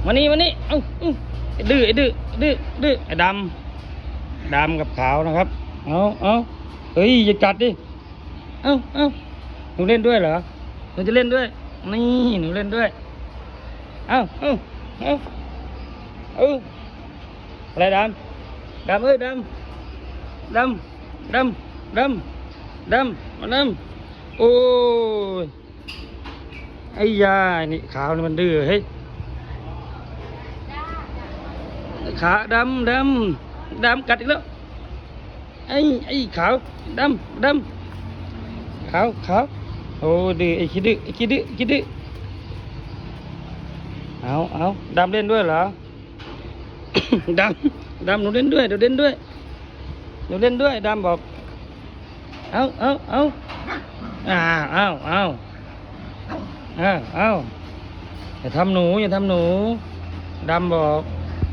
ມານີ້ ມານີ້ ເອົ້າ ອື ດື້ ດື້ ດື້ ດື້ ໄອ້ດຳ ດຳກັບຂາວນະຄັບ. ເອົາ ເອົາ ເຮີ້ຍ ຢ່າກັດດິ. ເອົ້າ ເອົ້າ ໜູເລ່ນດ້ວຍເຫຼື? ໜູຈະເລ່ນດ້ວຍ? ນີ້ ໜູເລ່ນດ້ວຍ. ເອົ້າ ເອົ້າ ເອົ້າ ເອີ ອະໄລດຳ ດຳເອີຍ ດຳ ດຳ ດຳ ດຳ ດຳ ມາດຳ. ໂອ້ຍ ໄອ້ຢາ ນີ້ຂາວນີ້ມັນດື້ເຮີ້ຍ. ຂາ ດຳ ດຳ ດຳກັດອີກແລ້ວ. ໄອ້ ໄອ້ຂາວ ດຳ ດຳ ຂາວ ຂາວ. ໂອ້ ດື້ ໄອ້ຂີ້ດື້ ໄອ້ຂີ້ດື້ ຂີ້ດື້. ເອົາ ເອົາ ດຳເລ່ນດ້ວຍເຫຼື? ດຳ ດຳ ໜູເລ່ນດ້ວຍ ໜູເລ່ນດ້ວຍ ໜູເລ່ນດ້ວຍ ດຳບອກ. ເອົາ ເອົາ ເອົາ ອ້າວ ເອົາ ເອົາ ເອົາ ເອົາ ຢ່າທຳໜູ ຢ່າທຳໜູ ດຳບອກ.